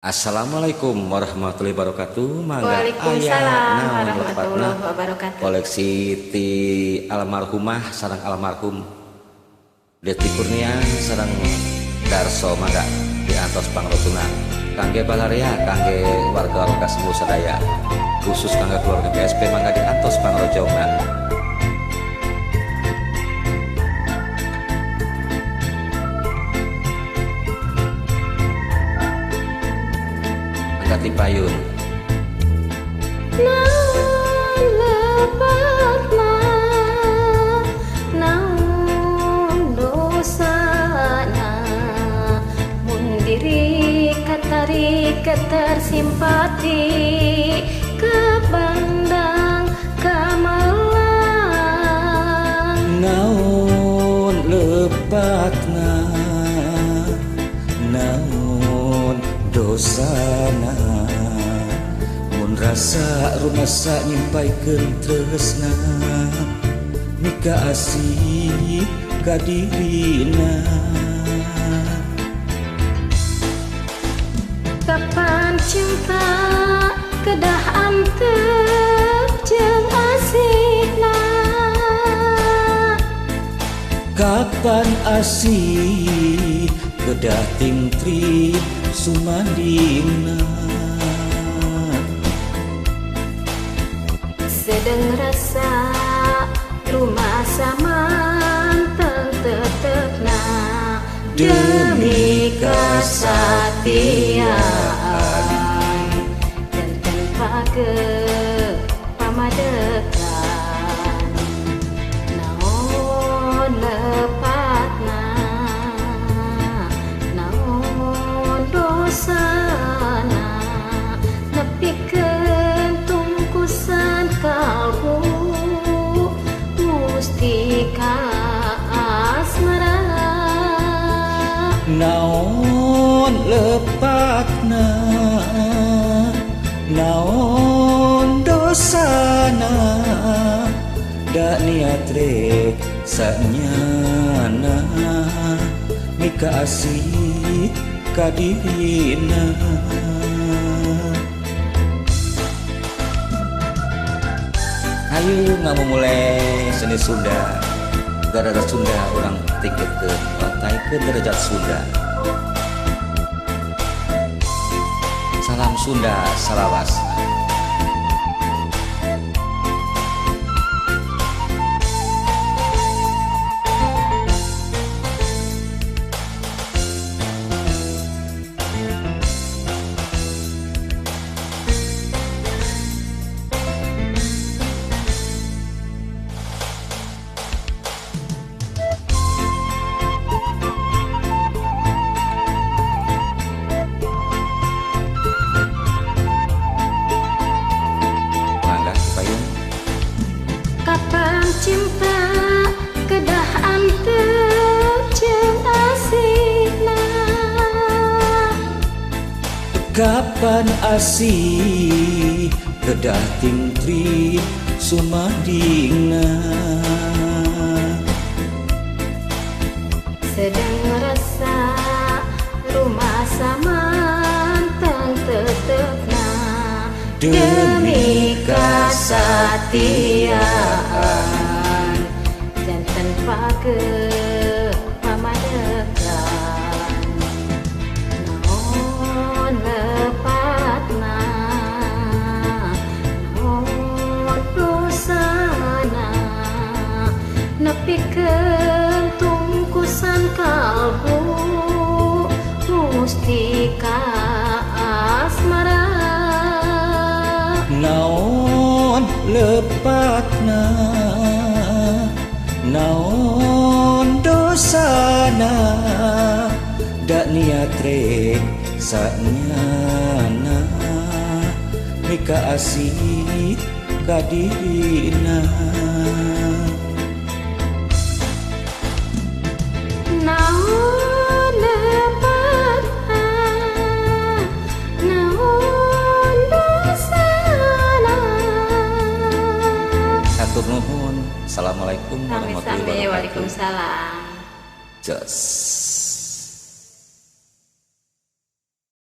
Assalamualaikum warahmatullahi wabarakatuh. Mangga Waalaikumsalam aya naon warahmatullahi lepatna wabarakatuh. Koleksi ti almarhumah sareng almarhum Deti Kurnia sareng Darso, mangga diantos pangrotuna kangge balarea, kangge warga Rokasemu sadaya, khusus kangge keluarga PSP, mangga diantos pangrojongna. Mangga tipayun. Naon lepatna, naon dosana, mun diri katarik tersimpati kebandang kamelang. Naon lepatna, naon dosana, mun rasa rumasa nyimpaikeun tresna mika asih ka dirina. Kapan cinta kedah antep jeung asihna, kapan asih kedah tingtri sumandingna. Sedeng rasa rumah samanteng tetepna demi kesatiaan dan tanpa kepamadekan. Naon lepatna, naon dosana, nepikeun tungkusan kalbu mustika asmara. Naon lepatna, naon dosana, da niat rek sanyana mika asih ka dirina. Ayo ngamumule seni Sunda, derajat Sunda orang tingkatkeun, orang derajat Sunda. Salam Sunda, salawas. Kapan cinta kedah antep jeung asihna, kapan asih kedah tingtri sumandingna. Sedeng rasa rumah samanteng tetepna demi kesatiaan dan tanpa kepamadekan. Naon lepatna, naon dosana, nepikeun tungkusan kalbu mustika asmara. Naon lepatna, naon dosana, da niat rek sanyana mika asih ka dirina. Naon lepatna, naon dosana. Hatur nuhun. Assalamualaikum warahmatullahi wabarakatuh. Waalaikumsalam. Jos.